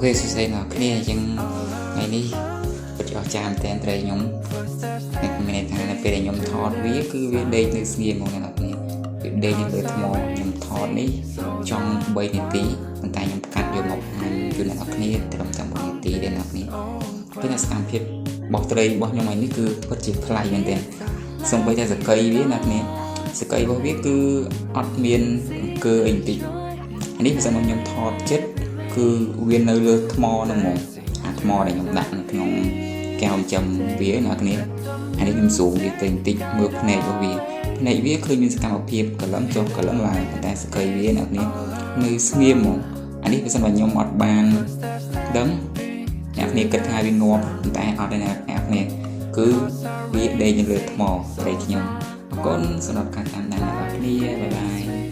OK សួស្តីអ្នកគ្នាអញ្ចឹងថ្ងៃនេះពិតជាអស្ចារ្យមែនទែនត្រីខ្ញុំនេះមានន័យថានៅពេលដែលខ្ញុំថតវាគឺវាដេកនៅស្ងៀមហ្មងអ្នកគ្នាវាដេកនៅលើថ្មខ្ញុំថតនេះចង់3នាទីប៉ុន្តែខ្ញុំកាត់យកមកបង្ហាញជូនអ្នកគ្នាត្រឹមតែ1នាទីទេអ្នកគ្នាគឺសកម្មភាពបោះត្រីរបស់ខ្ញុំថ្ងៃនេះគឺពិតជាប្លែកមែនទែនសូម្បីតែសកីវាអ្នកគ្នាសកីរបស់វាគឺអត់មានអង្គើអីបន្តិចនេះបើសិនមកខ្ញុំថតចិត្តគឺវានៅលើថ្មហ្នឹងហ្មងអាថ្មដែលខ្ញុំដាក់នៅក្នុងកែវចិញ្ចឹមវាអ្នកគ្នាអានេះខ្ញុំ zoom វាទៅបន្តិចមើលភ្នែករបស់វាភ្នែកវាឃើញមានសកម្មភាពកលឹងចុះកលឹងឡើងប៉ុន្តែសកីវាអ្នកគ្នានៅស្ងៀមហ្មងអានេះបើសិនបើខ្ញុំអត់បានដឹងអ្នកគ្នាគិតថាវាងាប់ប៉ុន្តែអត់ទេអ្នកគ្នាគឺវាដេកនៅលើថ្មត្រីខ្ញុំអរគុណសម្រាប់ការតាមដានអ្នកគ្នាbye bye.